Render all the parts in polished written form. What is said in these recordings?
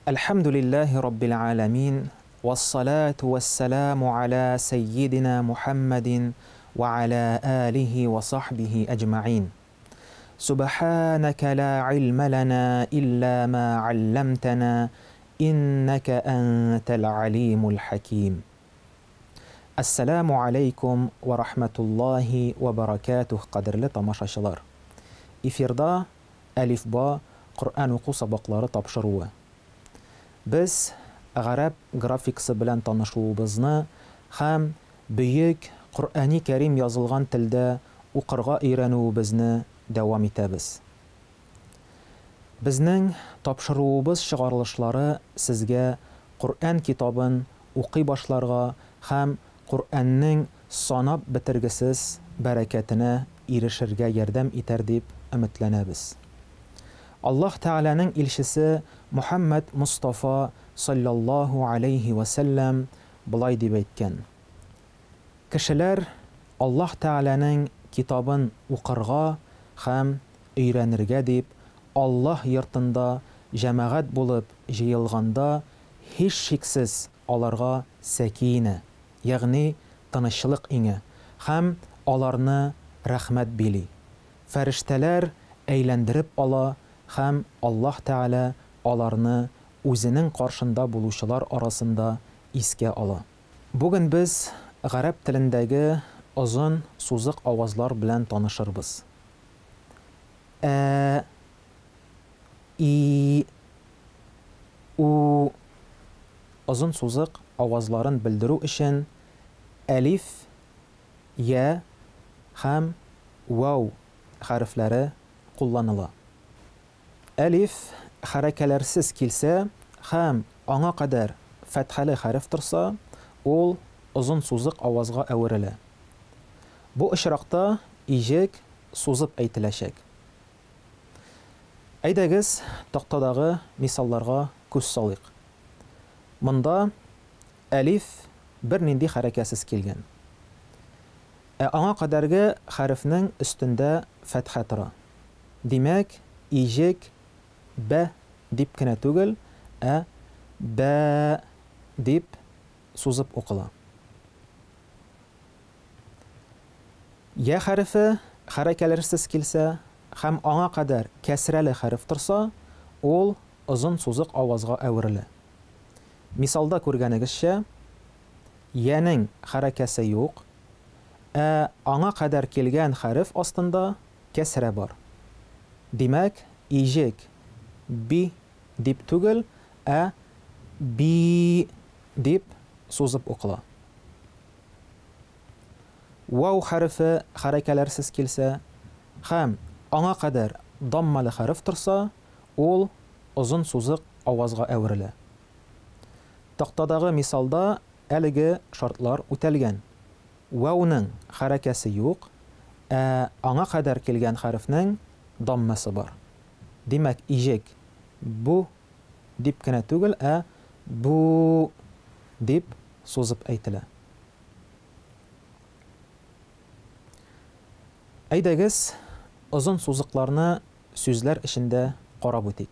Әлхәмдүлилләһи раббил галәмин, вәссалату вәссәламу аля сәййидина Мухәммәдин вә аля алихи вә сахбихи әҗмәгыйн. Сүбхәнәкә ла гыйльмә ләнә илля ма алләмтәнә, иннәкә әнтәл алимул хәким. Әссәламү аләйкүм вә рахмәтуллаһи вә бәрәкәтүһ, кадерле тамашачылар! Эфирда Әлифба Коръән уку сабаклары тапшыруы. Без гарәп графикасы белән танышуыбызны һәм бөек Коръәни Кәрим язылган телдә укырга өйрәнүебезне дәвам итәбез. Безнең тапшыруыбыз чыгарылышлары сезгә Коръән китабын укый башларга һәм Коръәннең санап бетергесез бәрәкәтенә ирешергә ярдәм итәр дип өметләнәбез. Аллаһ Тәгаләнең илчесе Мөхәммәд Мостафа салләллаһу аләйһи вә сәлләм болай дип әйткән, Кешеләр Аллаһ Тәгаләнең китабын укырга һәм өйрәнергә дип Аллаһ йортында җәмәгать булып җыелганда, һичшиксез аларга сәкинә, ягъни тынычлык иңә һәм аларны рәхмәт били. Фәрештәләр әйләндереп ала һәм Аллаһ Тәгалә аларны Үзенең каршында булучылар арасында искә ала. Бүген без гарәп телендәге озын сузык авазлар белән танышырбыз. Ә, И, У озын сузык авазларын белдерү өчен әлиф, я һәм вау хәрефләре кулланыла. Әлиф хәрәкәләрсез килсә һәм аңа кадәр фәтхәле хәреф торса, ул озын сузык авазга әверелә. Бу очракта иҗек сузып әйтеләчәк. Әйдәгез, тактадагы мисалларга күз салыйк. Монда әлиф бернинди хәрәкәсез килгән. Ә аңа кадәрге хәрефнең өстендә фәтхә тора. Димәк, иҗек бә дип кенә түгел, ә бә дип сузып укыла. Я хәрефе хәрәкәләрсез килсә һәм аңа кадәр кәсрәле хәреф торса, ул озын сузык авазга әверелә. Мисалда күргәнегезчә, янең хәрәкәсе юк, ә аңа кадәр килгән хәреф астында кәсрә бар. Димәк, иҗек би дип түгел, ә би дип сузып укыла. Вау хәрефе хәрәкәләрсез килсә һәм аңа кадәр даммалы хәреф торса, ул озын сузык авазга әверелә. Тактадагы мисалда әлеге шартлар үтәлгән. Вауның хәрәкәсе юк, ә аңа кадәр килгән хәрефнең даммасы бар. Димәк, иҗек бу дип кенә түгел, ә бу дип сузып әйтелә. Әйдәгез, озын сузыкларны сүзләр эчендә карап үтик.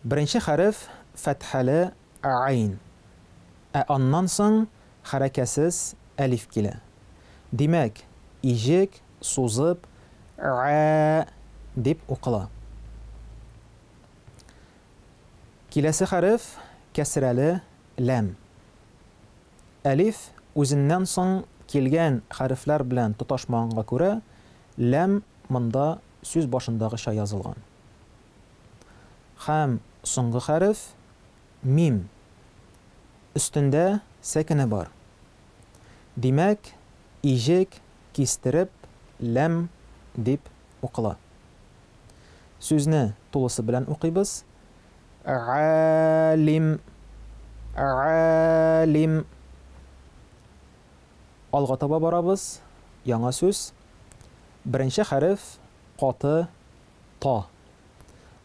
Беренче хәреф фәтхәле гайн. Ә аннан соң хәрәкәсез әлиф килә. Димәк, иҗек сузып ә дип укыла. Киләсе хәреф кәсрәле ләм. Әлиф үзеннән соң килгән хәрефләр белән тоташмаганга күрә, ләм монда сүз башындагыча язылган. Һәм соңгы хәреф, мим. Өстендә сәкене бар. Димәк, иҗек кистереп ләм дип укыла. Сүзне тулысы белән укыйбыз. Галим. Галим. Алга таба барабыз. Яңа сүз. Беренче хәреф каты та.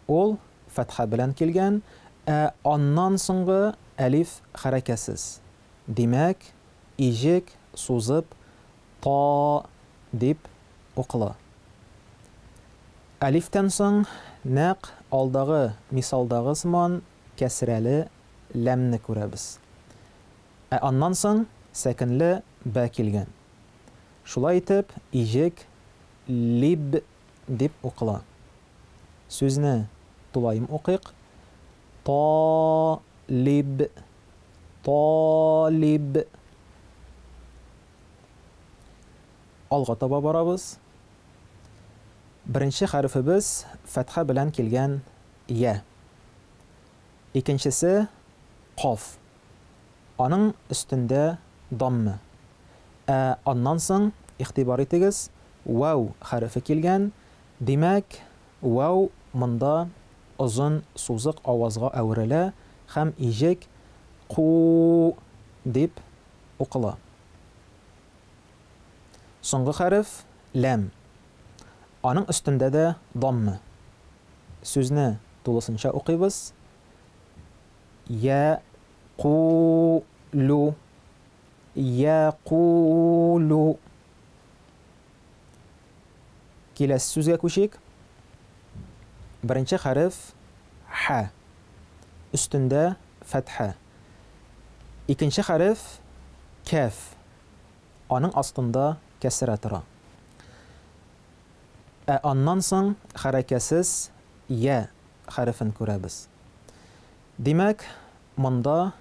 Ул фәтхә белән килгән, ә аннан соңгы әлиф хәрәкәсез. Димәк, иҗек сузып та дип укыла. Әлифтән соң нәкъ алдагы мисалдагы сыман кәсрәле ләмне күрәбез. Ә аннан соң сәкенле бә килгән. Шулай итеп, иҗек либ дип укыла. Сүзне тулаем укыйк. Та-либ, та-либ. Алга таба барабыз. Беренче хәрефебез фәтхә белән килгән я. Икенчесе каф. Аның өстендә дамма. Ә аннан соң, игътибар итегез, вәү хәрефе килгән. Димәк, вәү монда озын сузык авазга әверелә һәм иҗек ку дип укыла. Соңгы хәреф, ләм. Аның өстендә дә дамма. Сүзне тулысынча укыйбыз. Я ку лю. Я ку лю. Киләсе сүзгә күчик. Беренче хәреф хә. Өстендә фәтхә. Икенче хәреф кәф. Аның астында кәсрә тора. Ә аннан соң хәрәкәсез я хәрефен күрәбез. Димәк, монда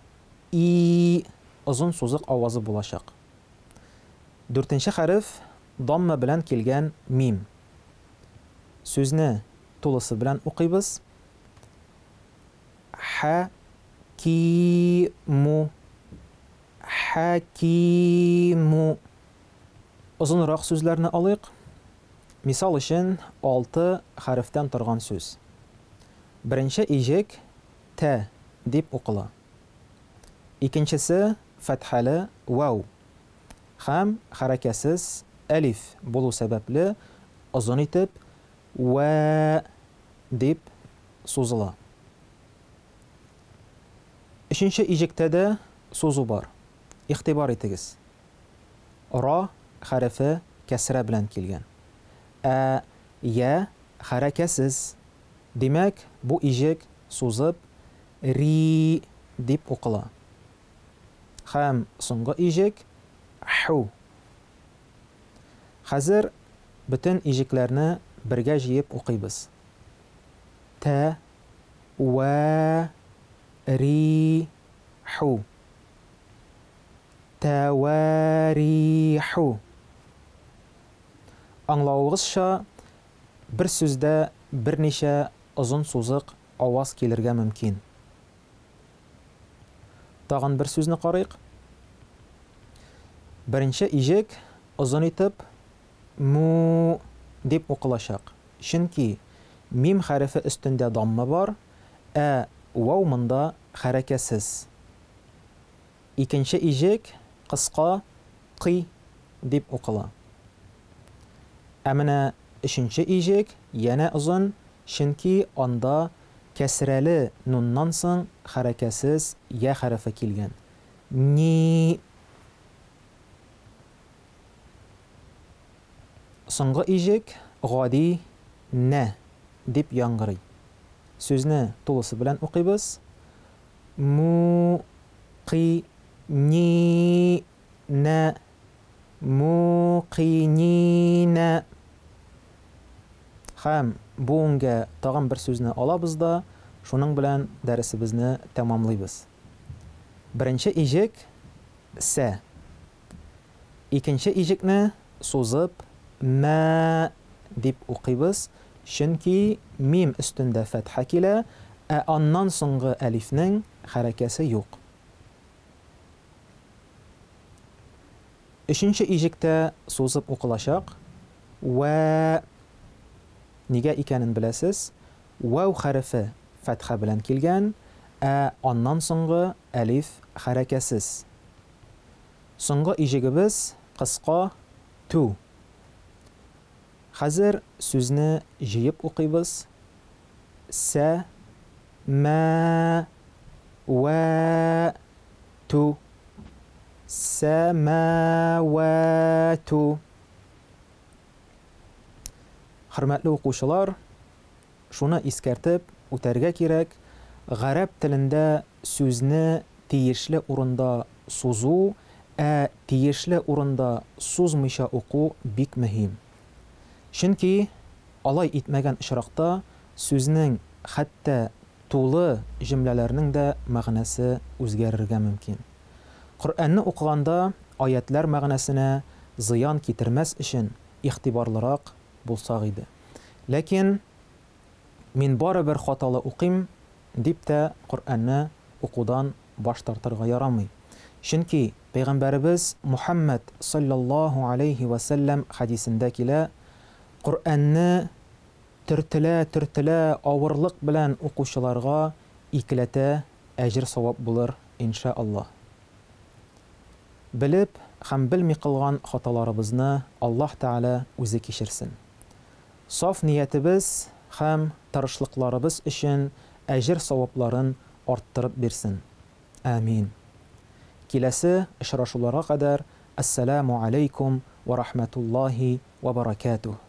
и озын сузык авазы булачак. Дүртенче хәреф дамма белән килгән мим. Сүзне тулысы белән укыйбыз. Хә ки му. Хә ки му. Озынрак сүзләрне алыйк. Мисал өчен, алты хәрефтән торган сүз. Беренче иҗек тә дип укыла. Икенчесе фәтхәле вәү һәм хәрәкәсез әлиф булу сәбәпле озын итеп вә дип сузыла. Өченче иҗектә дә сузу бар. Игътибар итегез. Ра хәрефе кәсрә белән килгән. Ә я хәрәкәсез. Димәк, бу иҗек сузып ри дип укыла. Һәм соңгы иҗек ху. Хәзер бөтен иҗекләрне бергә җыеп укыйбыз. Тә, вә, ри, ху. Тәвәриху. Аңлавыгызча, бер сүздә берничә озын сузык аваз килергә мөмкин. Тагын бер сүзне карыйк. Беренче иҗек озын итеп му дип укылачак. Чөнки мим хәрефе өстендә дамма бар, ә вау монда хәрәкәсез. Икенче иҗек кыска кый дип укыла. Ә менә өченче иҗек янә озын, чөнки анда кәсрәле нуннан соң хәрәкәсез я хәрефе килгән. Ни. Соңгы иҗек гади нә дип яңгырый. Сүзне тулысы белән укыйбыз. Му кый ни нә мукыйнинә. Һәм бүгенгә тагын бер сүзне алабыз да, шуның белән дәресебезне тәмамлыйбыз. Беренче иҗек сә. Икенче иҗекне сузып мә дип укыйбыз, чөнки мим өстендә фәтхә килә, ә аннан соңгы әлифнең хәрәкәсе юк. Өченче иҗектә сузып укылачак, вә. Нигә икәнен беләсез, вәү хәрефе фәтхә белән килгән, ә аннан соңгы әлиф хәрәкәсез. Соңгы иҗегебез кыска тү. Хәзер сүзне җыеп укыйбыз, сә, мә, вә, тү. Сәмәвәтү. Хөрмәтле укучылар, шуны искәртеп үтәргә кирәк, Гарәп телендә сүзне тиешле урында сузу, ә тиешле урында сузмыйча уку бик мөһим. Чөнки алай итмәгән очракта сүзнең, хәтта тулы җөмләләрнең дә мәгънәсе үзгәрергә мөмкин. Коръәнне укыганда аятьләр мәгънәсенә зыян китермәс өчен игътибарлырак булсак иде. Ләкин мин барыбер хаталы укыйм дип тә Коръәнне укудан баш тартырга ярамый. Чөнки Пәйгамбәребез Мухәммәд салләллаһу аләйһи вә сәлләм хәдисендә килә, Коръәнне төртелә-төртелә авырлык белән укучыларга икеләтә әҗер-савап булыр, иншә Аллаһ. Белеп һәм белми кылган хаталарыбызны Аллаһ Тәгалә үзе кичерсен. Саф ниятебез һәм тырышлыкларыбыз өчен әҗер-савапларын арттырып бирсен. Амин. Киләсе очрашуларга кадәр Әссәләмү аләйкүм вә рахмәтуллаһи вә бәрәкәтүһ.